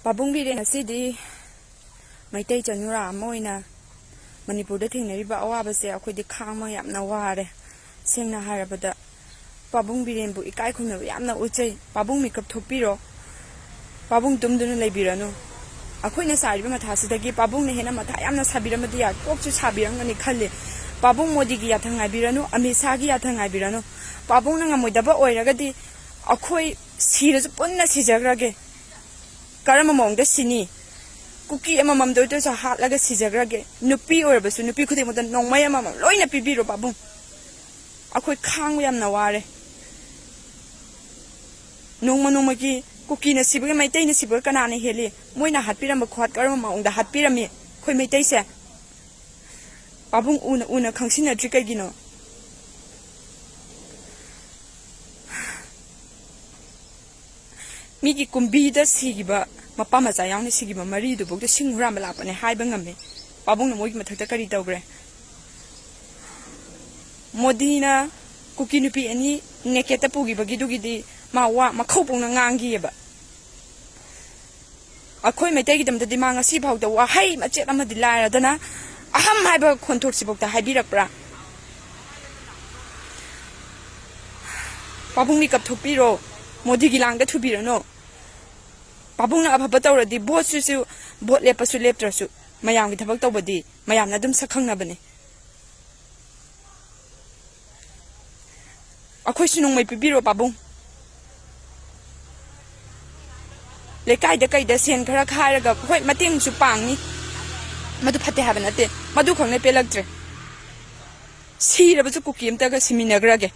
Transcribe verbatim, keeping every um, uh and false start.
ꯄꯥꯕꯨꯡ ꯕꯤꯔꯦꯟ, ꯉꯁꯤꯗꯤ ꯃꯩꯇꯩ ꯆꯅꯨꯔꯥ ꯑꯃ ꯑꯣꯏꯅ ꯃꯅꯤꯄꯨꯔꯗ ꯊꯦꯡꯅꯔꯤꯕ ꯑꯋꯥꯕꯁꯦ ꯑꯩꯈꯣꯏꯗꯤ ꯈꯥꯡꯕ ꯌꯥꯝꯅ ꯋꯥꯔꯦ꯫ ꯁꯦꯡꯅ ꯍꯥꯏꯔꯕꯗ, ꯄꯥꯕꯨꯡ ꯕꯤꯔꯦꯟꯕꯨ ꯏꯀꯥꯏ ꯈꯨꯝꯅꯕ ꯌꯥꯝꯅ ꯎꯠꯆꯩ꯫ ꯄꯥꯕꯨꯡ, ꯃꯤꯀꯞ ꯊꯣꯛꯄꯤꯔꯣ꯫ ꯄꯥꯕꯨꯡ ꯇꯨꯝꯗꯨꯅ ꯂꯩꯕꯤꯔꯅꯨ꯫ ꯑꯩꯈꯣꯏꯅ ꯁꯥꯔꯤꯕ ꯃꯊꯥꯁꯤꯗꯒꯤ ꯄꯥꯕꯨꯡꯅ ꯍꯦꯟꯅ ꯃꯊꯥ ꯌꯥꯝꯅ ꯁꯥꯕꯤꯔꯝꯃꯗꯤ ꯌꯥꯏ꯫ ꯀꯣꯛꯁꯨ ꯁꯥꯕꯤꯔꯝꯒꯅꯤ ꯈꯜꯂꯤ꯫ ꯄꯥꯕꯨꯡ, ꯃꯣꯗꯤꯒꯤ ꯌꯥꯊꯪ ꯉꯥꯏꯕꯤꯔꯅꯨ, ꯑꯃꯤꯠ ꯁꯥꯍꯒꯤ ꯌꯥꯊꯪ ꯉꯥꯏꯕꯤꯔꯅꯨ꯫ ꯄꯥꯕꯨꯡꯅ ꯉꯝꯃꯣꯏꯗꯕ ꯑꯣꯏꯔꯒꯗꯤ ꯑꯩꯈꯣꯏ ꯁꯤꯔꯁꯨ ꯄꯨꯟꯅ ꯁꯤꯖꯈ꯭ꯔꯒꯦ꯫ ꯀꯔꯝꯕ ꯃꯑꯣꯡꯗ ꯁꯤꯅꯤ? ꯀꯨꯀꯤ ꯑꯃꯃꯝꯗ ꯑꯣꯏꯗ꯭ꯔꯁꯨ ꯍꯥꯠꯂꯒ ꯁꯤꯖꯈ꯭ꯔꯒꯦ꯫ ꯅꯨꯄꯤ ꯑꯣꯏꯔꯕꯁꯨ, ꯅꯨꯄꯤ ꯈꯨꯗꯤꯡꯃꯛꯇ ꯅꯣꯡꯃꯩ ꯑꯃꯃꯝ ꯂꯣꯏꯅ ꯄꯤꯕꯤꯔꯣ ꯄꯥꯕꯨꯡ꯫ ꯑꯩꯈꯣꯏ ꯈꯥꯡꯕ ꯌꯥꯝꯅ ꯋꯥꯔꯦ꯫ ꯅꯣꯡꯃ ꯅꯣꯡꯃꯒꯤ ꯀꯨꯀꯤꯅ ꯁꯤꯕꯒ ꯃꯩꯇꯩꯅ ꯁꯤꯕꯒ ꯀꯅꯥꯅ ꯍꯦꯜꯂꯤ? ꯃꯣꯏꯅ ꯍꯥꯠꯄꯤꯔꯝꯕ ꯈꯨꯍꯥꯠ ꯀꯔꯝꯕ ꯃꯑꯣꯡꯗ ꯍꯥꯠꯄꯤꯔꯝꯃꯤ ꯑꯩꯈꯣꯏ ꯃꯩꯇꯩꯁꯦ? ꯄꯥꯕꯨꯡ, ꯎꯅ ꯎꯅ ꯈꯪꯁꯤꯟꯅꯗ꯭ꯔꯤ ꯀꯩꯒꯤꯅꯣ? ꯃꯤꯒꯤ ꯀꯨꯝꯕꯤꯗ ꯁꯤꯈꯤꯕ ꯃꯄꯥ ꯃꯆꯥ ꯌꯥꯎꯅ ꯁꯤꯈꯤꯕ ꯃꯔꯤꯗꯨꯐꯥꯎꯗ ꯁꯤꯡ ꯍꯨꯔꯥꯟꯕ ꯂꯥꯛꯄꯅꯦ ꯍꯥꯏꯕ ꯉꯝꯃꯦ꯫ ꯄꯥꯕꯨꯡꯅ ꯃꯣꯏꯒꯤ ꯃꯊꯛꯇ ꯀꯔꯤ ꯇꯧꯈ꯭ꯔꯦ? ꯃꯣꯗꯤꯅ ꯀꯨꯀꯤ ꯅꯨꯄꯤ ꯑꯅꯤ ꯅꯦꯀꯦꯠꯇ ꯄꯨꯈꯤꯕꯒꯤꯗꯨꯒꯤꯗꯤ ꯃꯥ ꯋꯥ ꯃꯈꯧ ꯄꯧꯅ ꯉꯥꯡꯈꯤꯑꯕ꯫ ꯑꯩꯈꯣꯏ ꯃꯩꯇꯩꯒꯤꯗꯃꯛꯇꯗꯤ ꯃꯥ ꯉꯁꯤ ꯐꯥꯎꯗ ꯋꯥꯍꯩ ꯃꯆꯦꯠ ꯑꯃꯗꯤ ꯂꯥꯏꯔꯗꯅ ꯑꯍꯝ ꯍꯥꯏꯕ ꯈꯣꯟꯊꯣꯛꯁꯤꯐꯥꯎꯗ ꯍꯥꯏꯕꯤꯔꯛꯄ꯭ꯔꯥ? ꯄꯥꯕꯨꯡ, ꯃꯤꯀꯞ ꯊꯣꯛꯄꯤꯔꯣ, ꯃꯣꯗꯤꯒꯤ ꯂꯥꯡꯗ ꯊꯨꯕꯤꯔꯅꯨ꯫ ꯄꯥꯕꯨꯡꯅ ꯑꯐꯕ ꯇꯧꯔꯗꯤ ꯚꯣꯠꯁꯤꯁꯨ, ꯚꯣꯠ ꯂꯦꯞꯄꯁꯨ ꯂꯦꯞꯇ꯭ꯔꯁꯨ ꯃꯌꯥꯝꯒꯤ ꯊꯕꯛ ꯇꯧꯕꯗꯤ ꯃꯌꯥꯝꯅ ꯑꯗꯨꯝ ꯁꯛ ꯈꯪꯅꯕꯅꯤ꯫ ꯑꯩꯈꯣꯏꯁꯨ ꯅꯣꯡꯃꯩ ꯄꯤꯕꯤꯔꯣ ꯄꯥꯕꯨꯡ꯫ ꯂꯩꯀꯥꯏꯗ ꯀꯩꯗ ꯁꯦꯟ ꯈꯔ ꯈꯥꯏꯔꯒ ꯍꯣꯏ ꯃꯇꯦꯡꯁꯨ ꯄꯥꯡꯅꯤ, ꯃꯗꯨ ꯐꯠꯇꯦ ꯍꯥꯏꯕ ꯅꯠꯇꯦ, ꯃꯗꯨ ꯈꯪꯅ ꯄꯦꯜꯂꯛꯇ꯭ꯔꯦ꯫ ꯁꯤꯔꯕꯁꯨ ꯀꯨꯀꯤ ꯑꯝꯇꯒ ꯁꯤꯃꯤꯟꯅꯈ꯭ꯔꯒꯦ꯫